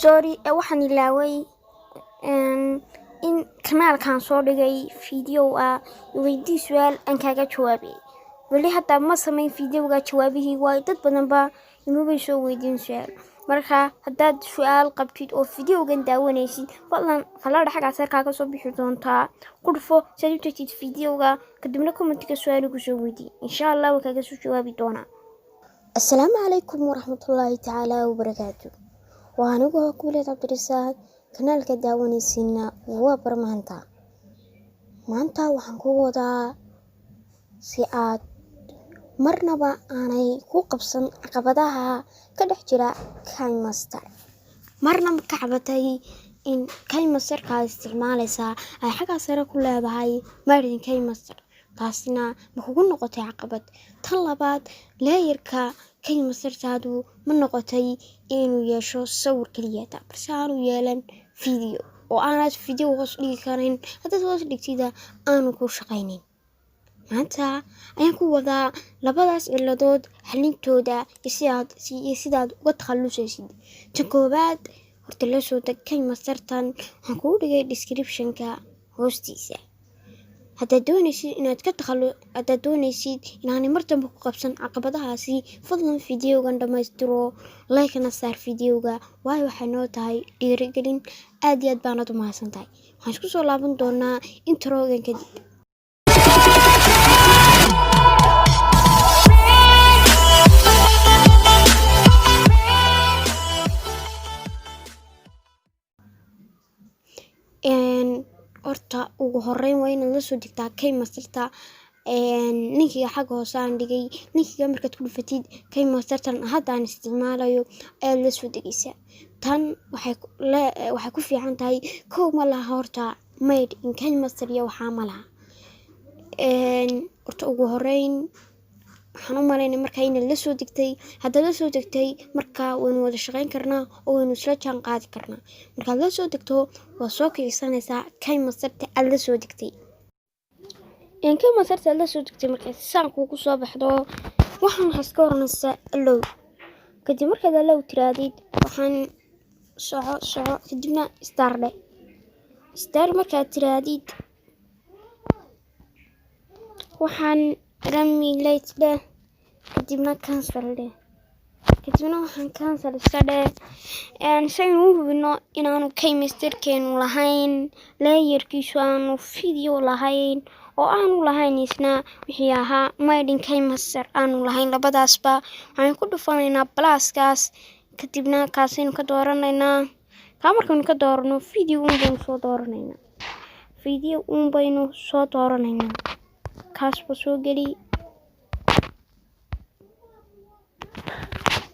Sorry, waxaan ilaaway in kanaalkan soo dhigay video ah weydii su-aal aan kaaga jawaabay. Weli hadda ma samayn videoga jawaabihii, waayo dad badan baa imabay soo weydiin su-aal. Marka haddaad su-aal qabtid oo videogan daawanaysid, fadlan fallaadha xaggaas kaaga soo bixi doontaa ku dhufo si aad u tagtid videoga, kadibna commentiga su-aal igu soo weydii. Insha Allah waan kaaga soo jawaabi doonaa. Asalaamu calaykum waraxmatullaahi tacaala wabarakaatu. Waa anigoo Kuuleed Cabdirasaaq, kanaalka daawanaysiina waa Barmaanta. Maanta waxaan ku wadaa si aad marnaba aanay ku qabsan caqabadaha ka dhex jira KineMaster. Marna ma ka cabatay in KineMasterka aad isticmaalaysaa ay xaggaa sare ku leedahay "Made in KineMaster"? Taasina ma kugu noqotay caqabad? Tan labaad, layerka KineMastertaadu ma noqotay inuu yeesho sawir keliyata balse aanu yeelan video, oo aanaad video hoos dhigi karin, haddaad hoos dhigtida aanu ku shaqaynin? Maanta ayaan ku wadaa labadaas ciladood xalintooda iyo sidaad uga takhalusaysid. Tan koowaad, horta la soo deg KineMastertan. Waxaan kugu dhigay descriptionka hoostiisa. Haddaad doonaysid inaad ka takhalu haddaad doonaysid inaanay mar dambe ku qabsan caqabadahaasi, fadlan videogan dhammaystiro, like-na saar videoga, waayo waxay noo tahay dhiirigelin. Aad iyo aad baanad u mahadsan tahay. Waxaan isku soo laaban doonaa introgan kadib. Horta ugu horeyn waa inaad la soo degtaa KineMasterta. Linkiga xagga hoose aan dhigay, linkiga markaad ku dhufatid, KineMastertan hadda aan isticmaalayo ayaad la soo degaysaa. Tan waxay ku fiican tahay, kow, ma laha horta "Made in KineMaster" iyo waxaa ma laha. Horta ugu horeyn waxaan u malaynaya markaa inaad la soo degtay. Haddaad la soo degtay, markaa waynu wada shaqeyn karnaa oo waynu isla jaan qaadi karnaa. Markaad la soo degto, waa soo kicisanaysaa KineMasterta aad la soo degtay. KineMasterta aad la soo degtay markay saan kuugu soo baxdo, waxaan waxaad iska oranaysaa "Allow". Kadib markaad "Allow" tiraadid, waxaan soco soco, kadibna "Start" dheh. "Start" markaad tiraadid, waxaan "Run me later" dheh, kadibna "Cancel" dheh, kadibna waxaan "Cancel" iska dheh. Saynu u hubino inaanu KineMasterkeenu lahayn layerkiisu aanu video lahayn oo aanu lahayn isna wixii ahaa "Made in KineMaster" aanu lahayn labadaasba, waxaan ku dhufanaynaa pluskaas, kadibna kaasaynu ka dooranaynaa. Kaa markaynu ka doorano, video uun baynu soo dooranaynaa, video uun baynu soo dooranaynaa. Kaasba soo geli.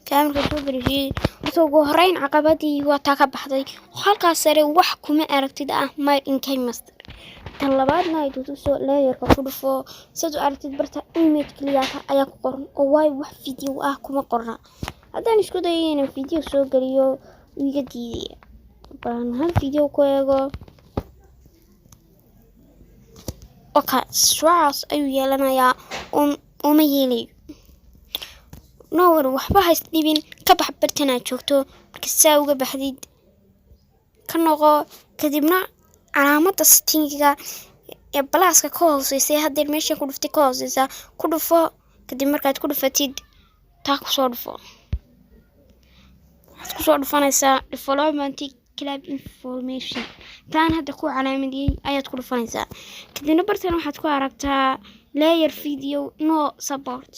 Kaa markaa soo gelishid, horta ugu horeyn caqabadii waa taa ka baxday oo halkaas sare wax kuma aragtid ah "Made in KineMaster". Tan labaadna, ay tutuso layerka ku dhufo. Sidaad u aragtid, barta image keliyaata ayaa ku qoran oo waayo wax video ah kuma qorna. Haddaan isku dayo inaan video soo geliyo, wuu iga diidaya. Baan hal video ku eego. Okay, shucaas ayuu yeelanayaa, uma yeelayo. No worry, waxba hays dhibin. Ka bax bartan aad joogto. Marka saa uga baxdid, ka noqo, kadibna calaamadda settingiga ee pluska ka hooseysa, haddeer meesha ku dhuftay ka hooseysa, ku dhufo. Kadib markaad ku dhufatid, taa kusoo dhufo. Waxaad kusoo dhufanaysaa "Development Club Information", taan hadda ku calaamadiyey ayaad ku dhufanaysaa. Kadibna bartan waxaad ku aragtaa "Layer video no support",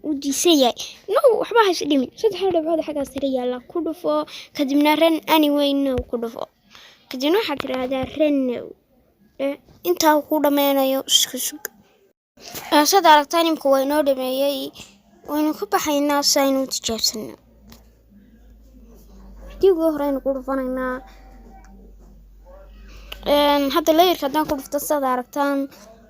uu diisan yahay. No, waxba hays dhimin. Saddexda dhibcood xaggaa sare yaalla ku dhufo, kadibna "Run anyway now" ku dhufo, kadibna waxaad tiraahdaa "Run now". Intaa ku dhameynayo isku sug. Sad aragtaan, imka waa inoo dhameeyey. Waynu ka baxaynaa si aynu u tijaabsano. Videogii hore aynu ku dhufanaynaa. Hadda layerka haddaan ku dhufto, sidaad aragtaan,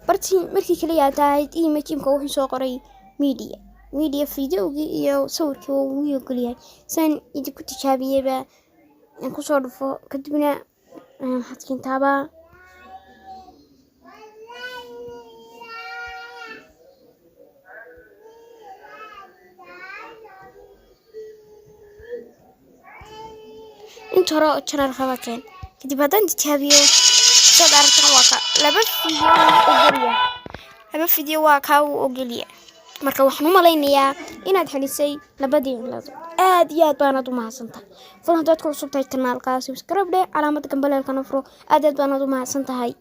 bartii markii kaliya tahayd image, imka wuxuu soo qoray media. Media videogii iyo sawirkii waa uu ogolyahay. Saan idinku tijaabiyeyba, aan kusoo dhufo, kadibna waxaad keentaabaa. Inta hore oo channelkaba keen. Kadib haddaan tijaabiyo, saad aragtaan, waa ka laba video ogolya, laba video waa kaa uu ogolya. Marka waxaan u malaynayaa inaad xalisay labadii ciladood. Aad iyo aad baanaad u mahadsan tahay. Fadlan, hadaad ku cusub tahay kanaalka, subscribe dheh, calaamada gambaleelkana furo. Aad aad baanaad u mahadsan tahay.